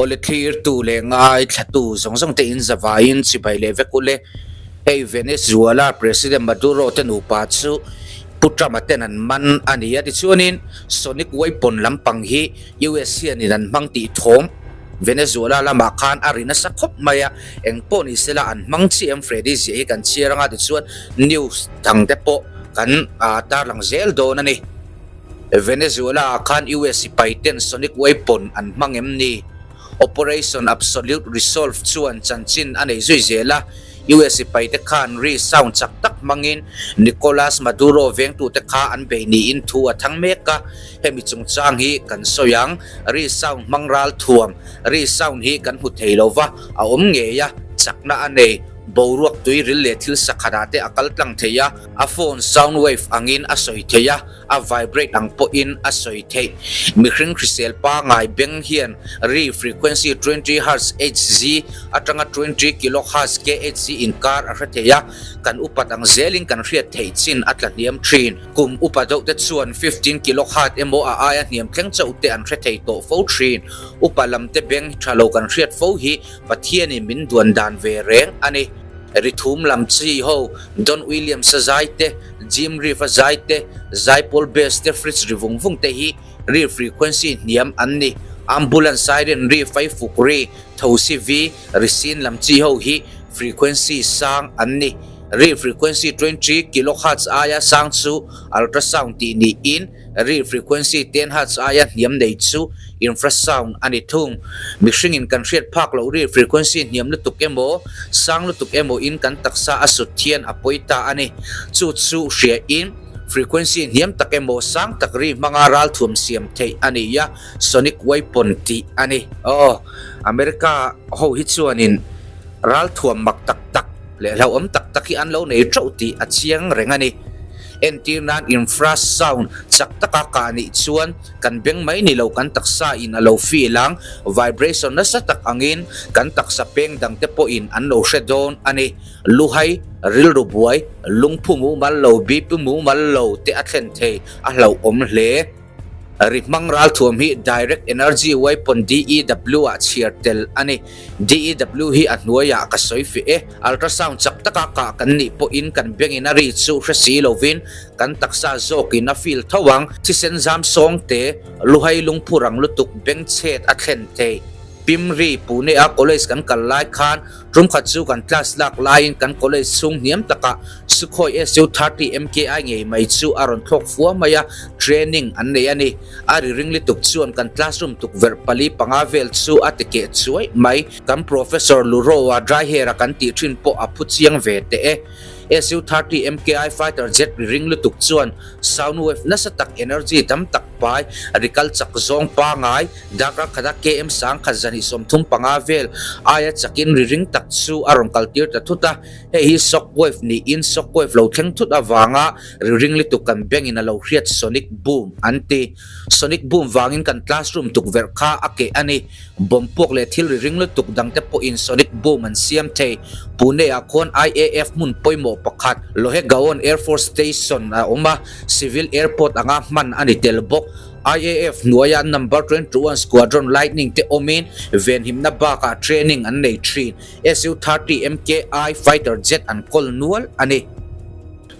Awle thlirtu leh ngaithlatu zawng zawng te in zavaiin chibai leh vek ule. Hei Venezuela President Maduro te nupa chu Pu Trump-a ten an man a ni a. Tichuanin Sonic Weapon lampang hi US hianin an hmang tih thawm Venezuela lamah khan a ri nasa khawp mai a. Eng pawh ni sela an hmang chiah em Freddy ziah hi kan chhiar anga tichuan news dang te pawh kan tarlang zel dawn a ni. Venezuela ah khan US sipai ten sonic weapon an hmang em ni? Operation Absolute Resolve chuan chanchin a nei zui zel a, US sipai te khan ri sound chak tak hmangin Nicolas Maduro vengtute kha an bei niin thu a thang mek a, hemi chungchang hi kan sawi ang, ri sound hmang ral thuam, ri sound hi kan hmu thei lo va, a awm ngei a, chakna a nei, boruak tui ril leh thil sakhatah te a kal tlang thei a, a phone sound wave angin a sawi thei a, a vibrate ang pawhin a sawi theih. Mihring hrisel pangai beng hian ri frequency 20 hertz, Hz, atanga 20 kilohertz, kHz, inkar a hre thei a, kan upat ang zelin kan hriat theih chin a tla hniam thin. Kum upa deuh te chuan 15 kilohertz emaw a aia hniam thleng chauh te an hre thei tawh fo thin. Upa lam te beng tha lo kan hriat fo hi Pathianin min duan dan ve reng a ni. Rithum lam chi ho, Don Williams-a zai te, Jim Reeves-a zai te, Zaipawl Bass te fridge ri vung vung te hi ri frequency hniam an ni. Ambulance siren ri faifuk ri, thosi vi, ri sin lam chi ho hi frequency sang an ni. Ri frequency 20 kilohertz aia sang chu ultrasound tih niin, Ri frequency 10 Hz aia hniam nei chu infrasound a ni thung. Mihringin kan hriat phak loh ri frequency hniam lutuk emaw, sang lutuk emaw in kan taksa a sut hian a pawi ta a ni. Chu chu hria in frequency hniam tak emaw sang tak ri hmanga ralthuam siam theih a ni a, sonic weapon tih a ni. Aw, America ho hi chuanin ralthuam mak tak tak leh hlauhawm tak tak hi an lo nei teuh tih a chiang reng a ni. Entir nan infrasound chak taka kah nih chuan kan beng mai ni lo kan taksa in a lo feel ang, vibration nasa tak angin kan taksa peng dang te pawhin an lo hre dawn a ni. Luhai, rilru buai, lungphu mumal lo, BP mumal lo te a thlen thei a hlauhawm hle. Ri hmang ralthuam hi Direct Energy Weapon, DEW, ah chhiar tel a ni. DEW hi a hnuaiah ka sawi fih e. Ultrasound chak taka kah kan nih pawhin kan bengin a ri chu hre si lovin kan taksa zawkin a feel tho ang. Thisen zam sawng te, luhai lungphu rang lutuk beng chhet a thlen thei. Pimri, Pune a college kan kal lai khan Tum khat chu kan class lak laiin kan college chhung hniam takah Sukhoi SU-30 MKI ngei mai chu a rawn thlawk fua mai a, training an nei a ni. A ri ring lutuk chuan kan classroom tukverh pali panga vel chu a ti keh chuai mai. Kan Professor Luroa dry hair-a kan tih thin pawh a phu chiang ve teh e. SU-30 MKI fighter jet ri ring lutuk chuan sound wave nasa tak energy tam tak pai ri kal chak zawng pangai Darkar khata KM 1000 35 vel aia chakin ri ring tak chu a rawn kaltir ta thut a, hei hi shock wave niin shock wave lo thleng thut avanga ri ring lutuk kan bengin a lo hriat sonic boom an ti. Sonic boom vangin kan classroom tukverh kha a keh a ni. Bomb puak leh thil ri ring lutuk dangte pawhin sonic boom an siam thei. Pune-ah khuan IAF hmun pawimawh pakhat Lohegaon Air Force Station a awm a, civil airport anga hman a ni tel bawk. IAF hnuaia Number 21 Squadron Lightning te awmin venhimna bakah training an nei thin. Su-30 MKI fighter jet an kawl nual a ni.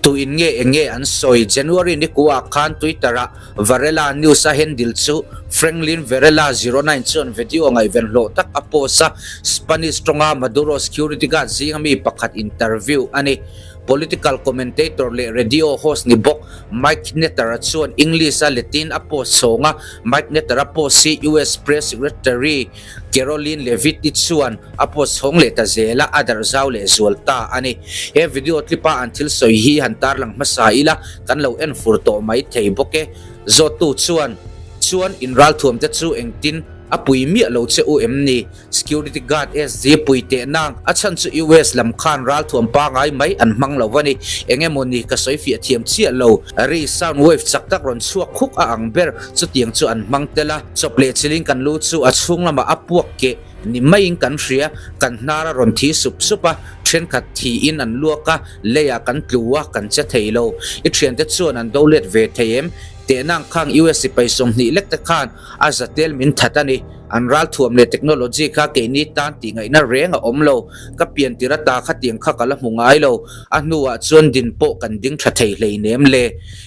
Tuin nge eng nge an sawi? January ni kuah khan Twitter-ah Varela News a handle chu Franklin Varela 09 chuan video ngaihven hlawh tak a post a, Spanish tawnga Maduro security guard zinga mi pakhat interview a ni. Political commentator leh radio host ni bawk Mike Netter-a chuan English-a letin a post chhawng a, Mike Netter-a post hi US Press Secretary Karoline Leavitt-i chuan a post chhawng leh ta zel a, a darh zau leh zual ta a ni. He video clip-a an thil sawi hi han tarlang hmasa ila kan lo en fur tawh mai thei bawk e. Zawttu chuan, Chuan inralthuamte chu engtin a pui miah lo che u em ni? Security guard SG pui teh nang, a chhan chu US lam khan ralthuam pangai mai an hmang lo a ni. Eng emaw ni ka sawi fiah thiam chiah lo. Ri sound wave chak tak rawn chhuak khuk a ang ber, chutiang chu an hmang tel a. Chawp leh chilin kan lu chu a chhung lamah a puak keh ni maiin kan hria, kan hnar a rawn thi sup sup a, thenkhat thiin an luak a, leiah kan tlu a, kan che thei lo. I thiante chuan an do let ve thei em? Teh nang khang US sipai 20 lek te khan a zatel min that a ni. An ralthuam leh technology kha keini tan tih ngaihna reng a awm lo. Ka pian tir ata khatiang kha ka la hmu ngai lo. A hnuah chuan din pawh kan ding tha thei hleinem le.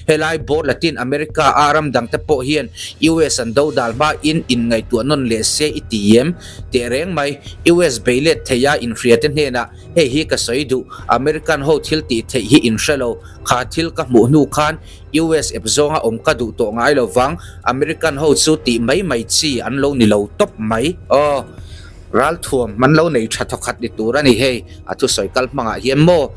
Helai board Latin America a ram dangte pawh hian US an do dal hmain inngaihtuah nawn leh se i ti em? Teh reng mai, US bei let thei a inhriate hnenah hei hi ka sawi duh, American ho thil tih theih hi inhre lo, kha thil ka hmuh hnu khan US ep zawnga awm ka duh tawh ngai lo vang, American ho chu tih mai mai chi an lo ni lo tawp mai. Aw, ralthuam an lo nei tha thawkhat ni tur a ni hei, a thusawi kal hmangah hian maw?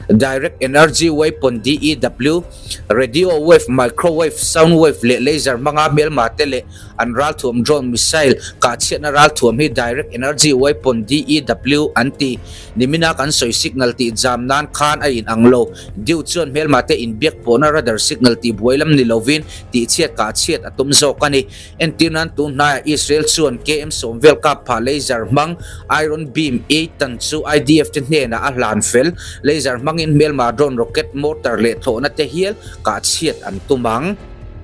Direct Energy Weapon, DEW, Radio Wave, Microwave, Sound Wave leh Laser hmanga hmelma te leh an ralthuam drone, missile kah chhiatna ralthuam hi Direct Energy Weapon, DEW, an ti. Nimina kan sawi signal tih jam nan khan a inang lo. Dew chuan hmelma te inbiak pawhna radar signal tih buai lam ni lovin tihchhiat kah chhiat a tum zawk a ni. Entir nan tun hnaiah Israel chuan KM sawm vel kap phah laser hmang Iron Beam Eitan chu IDF te hnenah a hlan fel. Laser hmangin hmelma drone rocket mortar leh thlawhna te hial kah chhiat an tum ang.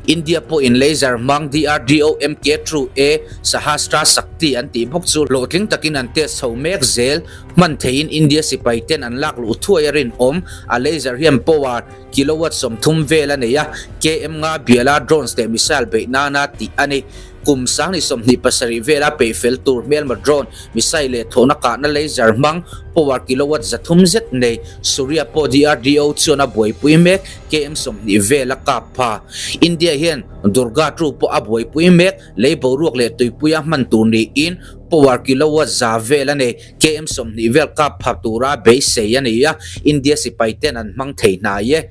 India pawhin laser hmang DRDO MK True A Sahastra Shakti an tih bawk chu hlawhtling takin an test chho mek zel. Hman theiin India sipai ten an lak luh thuai a rinawm. A laser hian power Kilowatt 30 vel a nei a, KM nga biala drones leh missile beih nana tih a ni. Kum 2027 vela peih fel tur hmelma drone, missile leh thawhna kahna laser hmang power kilowatt 300 zet nei Surya pawh DRDO chuan a buaipui mek, KM 20 vel a kap pha. India hian Durga two pawh a buaipui mek, lei boruak leh tuipuia hman tur niin power kilowatt 100 vel a nei. KM 20 vel kap pha tura beisei a ni a, India sipai ten an hmang thei hnai e.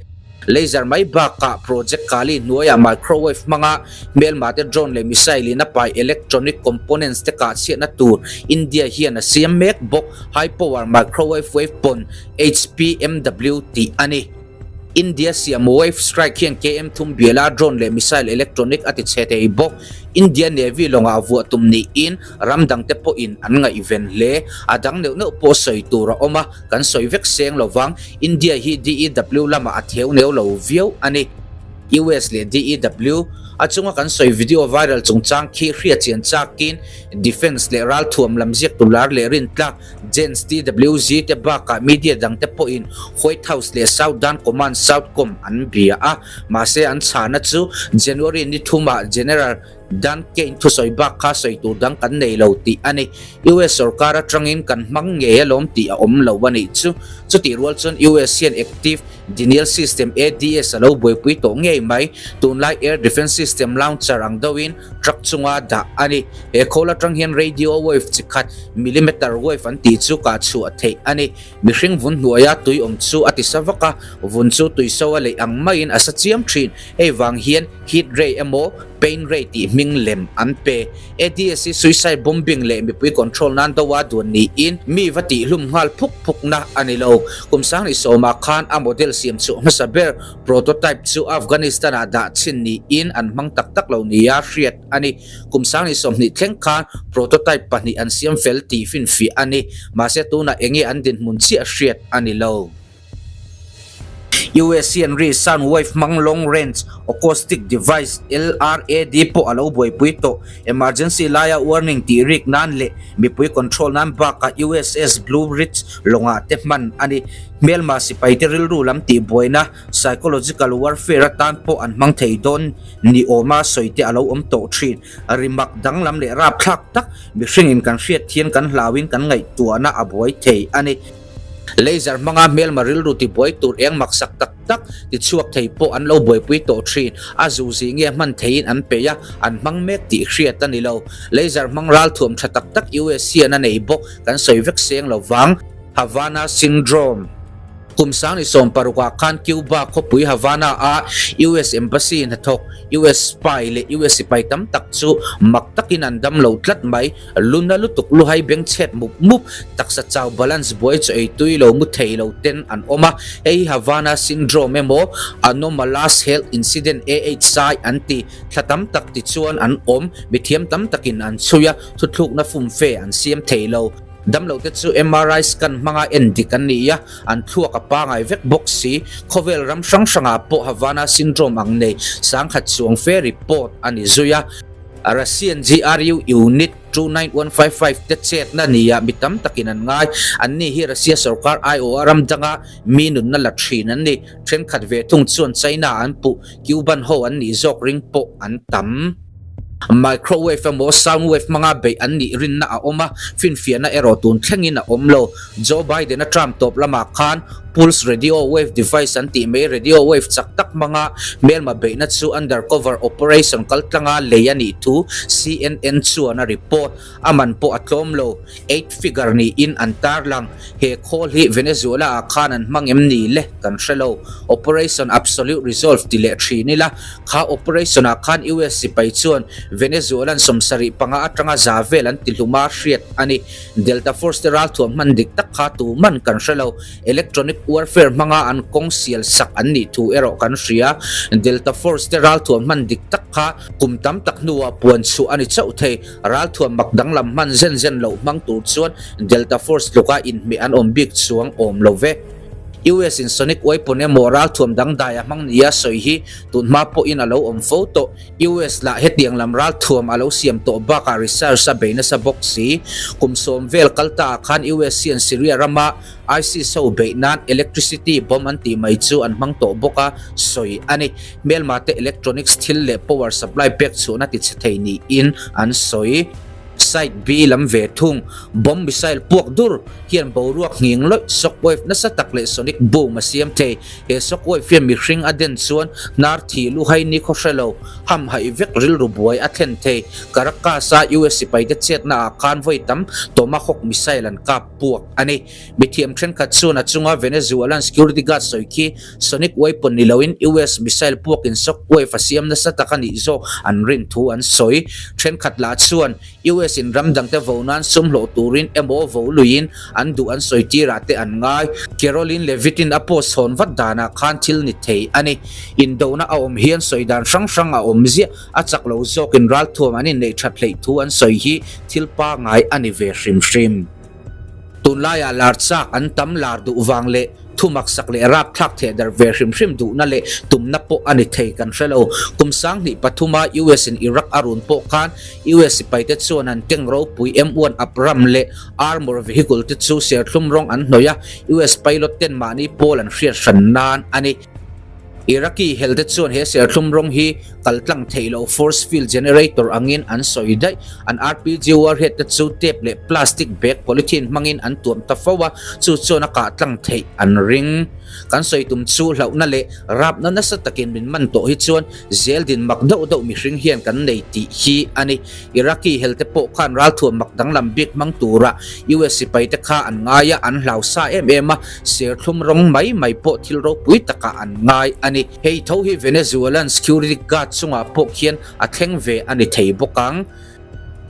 Laser mai bakah Project Kali hnuaiah microwave hmanga hmelma te drone leh missile in a pai electronic components te kah chhiatna tur India hian a siam mek bawk, High Power Microwave Weapon, HPMW, tih a ni. India siam Wave Strike hian KM thum biala drone leh missile electronic a ti chhe thei bawk. India Navy lawngah vuah tum niin ram dangte pawhin an ngaihven hle. A dang neuh neuh pawh sawi tur a awm a, kan sawi vek seng lo vang. India hi DEW lamah a theu neu lo viau a ni. US leh DEW a chunga kan sawi video viral chungchang khi hriatchian chakin Defence leh ralthuam lam ziak tular leh rintlak Jens TWZ te bakah media dangte pawhin White House leh Southern Command, Southcom, an bia a, mahse an chhana chu January ni thumah General Dan Caine thusawi bak kha sawi tur dang kan nei lo tih a ni. US sorkar atangin kan hmang ngei alawm tih a awm lo a nih chu. Chutih rual chuan US hian Active Denial System, ADS, a lo buaipui tawh ngei mai. Tunlai Air Defence System launcher ang deuhin truck chunga dah a ni. He khawl atang hian radio wave chi khat, millimeter wave an tih chu kah chhuah theih a ni. Mihring vun hnuaia tui awm chu a ti sa vak a, vun chu tui so a leih ang maiin a sa chiam thin. Hei vang hian heat ray emaw pain ray tih hming lem an pe. ADS hi suicide bombing leh mipui control nan doa duan niin mi va tihhlum nghal phuk phukna a ni lo. Kum 2010 khan a model siam chhuah hmasa ber Prototype chu Afghanistan-ah dah chhin niin an hmang tak tak lo nia hriat a ni. Kum 2020 thleng khan prototype pahnih an siam fel tih finfiah a ni. Mahse tunah enge an dinhmun chiah hriat a ni lo. US hian ri sound wave hmang long range acoustic device, LRAD, pawh a lo buaipui tawh. Emergency laia warning tih rik nan leh mipui control nan bakah USS Blue Ridge lawngah te hman a ni. Hmelma sipaite rilru lam tihbuaina, psychological warfare, atan pawh an hmang thei dawn ni awma sawite a lo awm tawh thin. Rimak danglam leh rapthlak tak mihringin kan hriat thian kan hlauin kan ngaihtuahna a buai thei a ni. Laser hmanga hmelma rilru tibuai tur eng maksak tak tak tichhuak thei pawh an lo buaipui tawh thin. A zuzi nge hman theiin an peih a, an hmang mek tih hriat a ni lo. Laser hmang ralthuam tha tak tak US hian a nei bawk, kan sawi vek seng lo vang. Havana Syndrome. Kum 2016 ah khan Cuba khawpui Havana a US Embassy hnathawk, US spy leh US sipai tam tak chu mak takin an dam lo tlat mai. Luna lutuk luhai bengchhet mup mup, taksa chau balance buai chaw ei tui lo mu thei lo ten an awm a. Hei hi Havana Syndrome emaw Anomalous Health Incident, AHI, an ti. Thla tam tak tichuan an awm, mithiam tam takin an chhui a, thuthlukna fumfe an siam thei lo. Damlote chu MRI scan hmanga en dik an ni a, an thluak a pangai vek bawk si. Khawvel ram hrang hrangah pawh Havana syndrome ang nei 10,000 chuang fe report a ni zui a. Russian GRU unit. 29155 te chetna nia mi tam takin an ngai. Anni hi Russia sorkar aiawha ram danga mi nunna la thin an ni. Thenkhat ve thung chuan China an puh, Cuban ho an nih zawk ring pawh an tam. Microwave emaw sound wave hmanga beih an nih rinna a awm a, finfiahna erawh tun thlengin a awm lo. Joe Biden-a term tawp lamah khan pulse radio wave device an tih mai radio wave chak tak hmanga hmelma beihna chu undercover operation kaltlanga lei a nih thu CNN chuan a report. A man pawh a tlawm lo, eight figure niin an tarlang. He khawl hi Venezuela-ah khan an hmang em ni le kan hre lo. Operation Absolute Resolve ti leh thin ila, kha operation-ah khan US sipai chuan Venezuelan 75 atanga za vel an ti hlum a hriat a ni. Delta Force te ralthuam hman dik tak kha tu man kan hre lo. Electronic warfare hmanga an kawng sial sak an nih thu erawh kan hria. Delta Force te ralthuam hman dik tak kha kum tam tak hnuah puan chhuah a ni chauh thei. Ralthuam mak danglam hman zen zen loh hmang tur chuan Delta Force tluka inhmeh an awm bik chuang awm lo ve. US in sonic weapon emaw ralthuam dangdai a hmang nia sawi hi tunhma pawhin a lo awm fo tawh. US lah hetiang lam ralthuam a lo siam tawh bakah research a bei nasa bawk si. Kum sawm vel kal ta ah khan US hian Syria rama ISIS ho beih nan electricity bomb an tih mai chu an hmang tawh bawk a sawi a ni. Hmelma te electronics thil leh power supply pek chhuahna ti chhe thei niin an sawi. Side B lam ve thung, bomb missile puak dur hian boruak nghing lawih shockwave nasa tak leh sonic boom a siam thei. He shockwave hian mihring a den chuan hnar thi luhai ni khaw hre lo, hamhaih vek rilru buai a thlen thei. Caracas-a US sipaite chetna ah khan vawi tam Tomahawk missile an kap puak a ni. Mithiam thenkhat chuan a chunga Venezuelan security guard sawi khi sonic weapon ni loin US missile puakin shock wave a siam nasa tak a nih zawk an rin thu an sawi. Thenkhat lah chuan US in ram dangte vo nan sum hlawh turin emaw vo luiin an duh an sawi tirah te an ngai. Karoline Leavitt-in a post chhawn vat danah khan thil ni thei a ni. Indona a awm hian sawi dan hrang hrang a awm ziah. A chak lo zawkin ralthuam an inneih that hleih thu an sawi hi thil pangai a ni ve hrim hrim. Tunlaiah lar chak an tam lar duh vang leh thu maksak leh rapthlak thehdarh ve hrim hrim duhna leh tumna pawh a ni thei kan hre lo. Kum sanghnih pathuma US in Iraq a run pawh khan US sipaite chuan an tank ropui M1 Abram leh armour vehicle te chu serthlum rawng an hnawih a, US pilot ten mahni pawl an hriat hran nan a ni. Iraqi helte chuan he serthlum rawng hi kaltlang theih loh force field generator angin an sawi daih. An RPG warhead te chu tape leh plastic bag polythene hmangin an tuam ta fo a, chu chuan a kah tlang theih an ring. Kan sawi tum chu hlauhna leh rapna nasa takin min man tawh hi chuan zel din mak deuh deuh mihring hian kan nei tih hi a ni. Iraqi helte pawh khan ralthuam mak danglam bik hmang tura US sipaite kha an ngai a, an hlau sa em em a, serthlum rawng mai mai pawh thil ropui takah an ngai a ni. Hei tho hi Venezuelan security guard chungah pawh khian a thleng ve a ni thei bawk ang.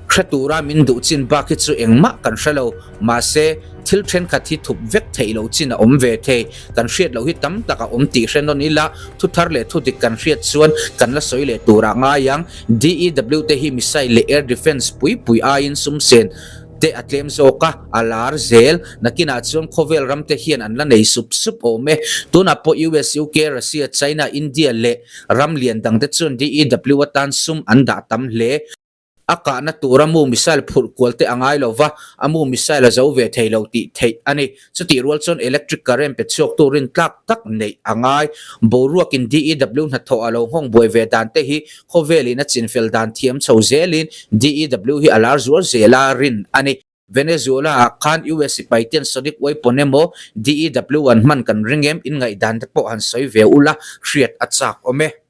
Hre tura min duh chin bak hi chu engmah kan hre lo, mahse thil thenkhat hi thup vek theih loh chin a awm ve thei. Kan hriat loh hi tam tak a awm tih hre nawn ila, thu thar leh thu dik kan hriat chuan kan la sawi leh turah ngai ang. DEW te hi missile leh air defence pui pui aiin sum sen te a tlem zawk a, a lar zel. Nakinah chuan khawvel ram te hian an la nei sup sup awm e. Tunah pawh US, UK, Russia, China, India leh ram lian dang te chuan DEW atan sum an dah tam hle. A kahna tura mu missile phurh kual te a ngai lo va, a mu missile a zo ve thei lo tih theih a ni. Chutih rual chuan electric current pe chhuaktu rintlak tak neih a ngai. Boruakin DEW hnathawh a lo nghawng buai ve dan te hi khawvelin a chinfel dan thiam chho zelin DEW hi a lar zual zel a rin a ni. Venezuela-ah khan US sipai ten sonic weapon emaw DEW an hman kan ring em? Inngaihdan te pawh han sawi ve ula hriat a chak awm e.